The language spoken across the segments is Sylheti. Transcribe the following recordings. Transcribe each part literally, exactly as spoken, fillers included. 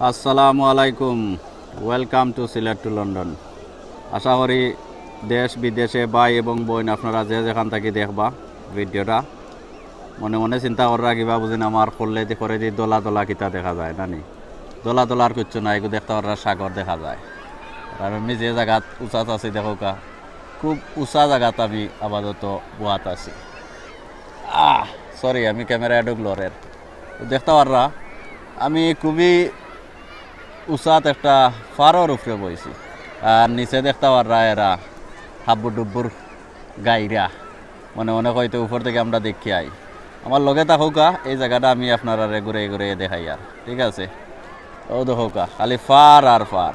আসসালামু আলাইকুম, welcome to Sylhet to London। আশা করি দেশ বিদেশে ভাই এবং বইন আপনারা যে যেখান থাকি দেখবা ভিডিওটা, মনে মনে চিন্তা কররা কিবা বুঝিন আমার করলে দি করে দি দলা দলা কিতা দেখা যায় না নি? দলা দলার কিচ্ছু নাই, এগু দেখতা পাররা সাগর দেখা যায়। আর আমি যে জাগাত উচাত আছি দেখউক্কা, খুব উচা জাগাত আমি আপাতত বওয়াত আছি। আহ, সরি, আমি ক্যামেরা এডুক লড়ের। তো দেখতা পাররা আমি খুবই উচাত একটা ফারর উপরে বইছি। আর নিচে দেখতা পাররা এরা হাব্বু ডুব্বুর গাইরা। মনে মনে কইতে উপর থাকি আমরা দেখি আই। আমার লগে থাকউক্কা, এই জাগাটা আমি আপনারারে ঘুরে ঘুরে দেখাইয়ার, ঠিক আছে? অউ দেখউক্কা, খালি ফার আর ফার।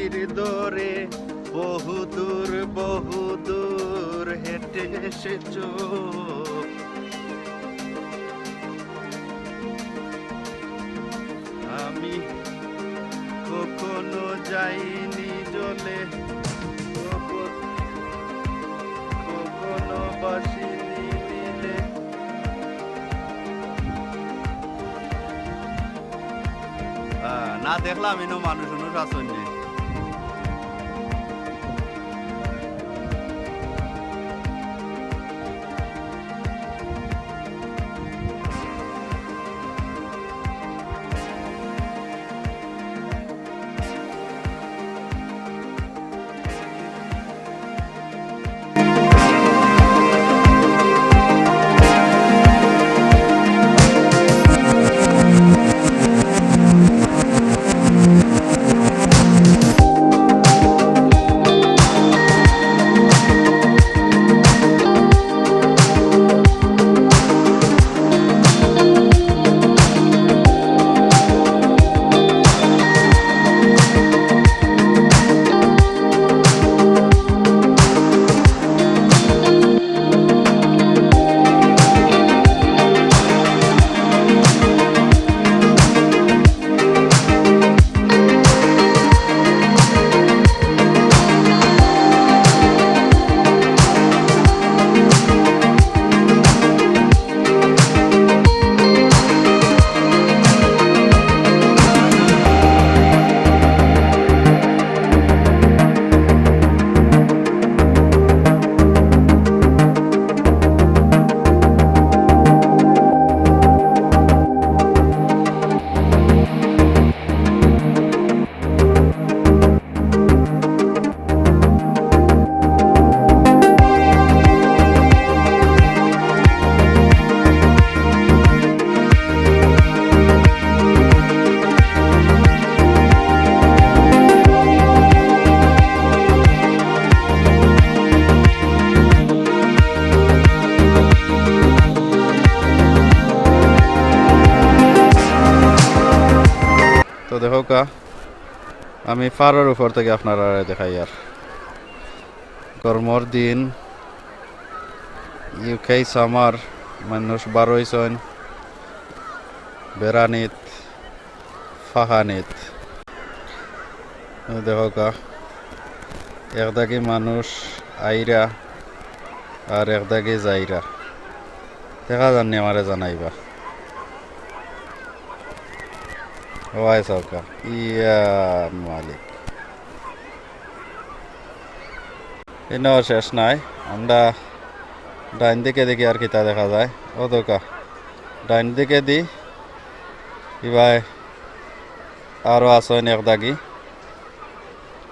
ধরে বহুদূর বহুদূর হেঁটে এসেছো। আমি কখনো যাইনি জলে, কখ-, কখনো ভাসিনি নীলে। আহ, না দেখলাম ইনো মানুষ উনুষ আছইন নি। তো দেখউক্কা, আমি পাড়র উপর থাকি আপনারারে দেখাইয়ার। গরমর দিন, ইউকে summer, মানুষ বারইছইন বেড়ানিত, ফাহানিত। দেখউক্কা, একদাগি মানুষ আইরা আর একদাগি যাইরা। দেখা যার নি, আমারে জানাইবা। ওয়াই চাউক্কা, ইয়া মালিক। ইনো শেষ নাই, আমরা ডাইন দিকে দেখি আর কিতা দেখা যায়। অউ দেখউক্কা, ডাইন দিকেদি ইবায় আরো আছইন একদাগি।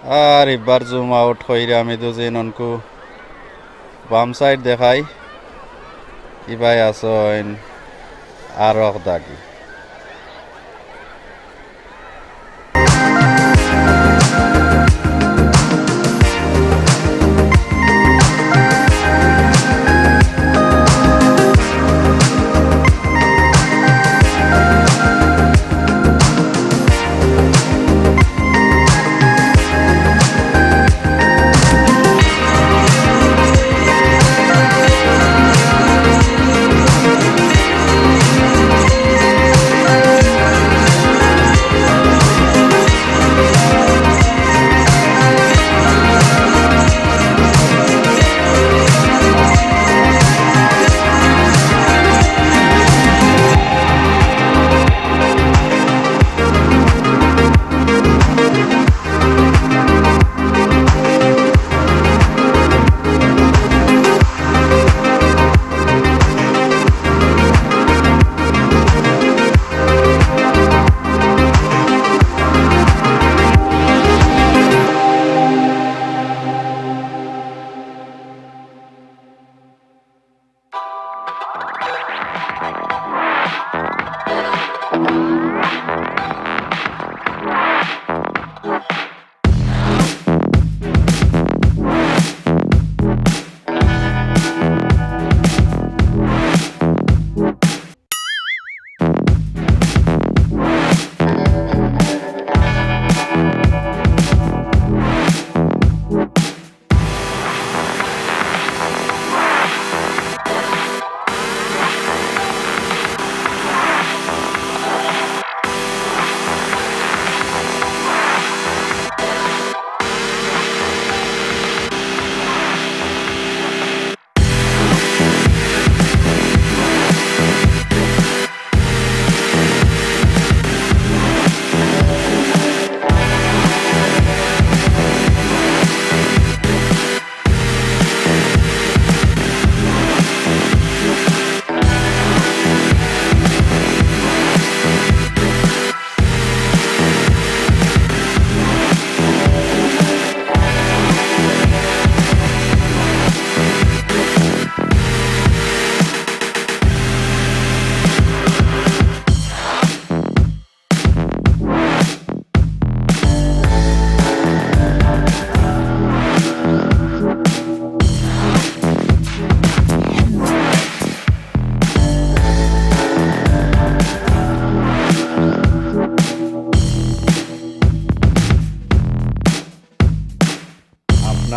আর ইবার zoom out কইরা আমি দুজিন অনকু বাম side দেখাই, ইবায় আছইন আরক দাগি।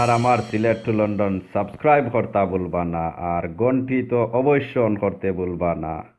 আর আমার সিলেট to লন্ডন subscribe করতা ভুলবা না, আর ঘন্টি তো অবশ্য on করতে ভুলবা না।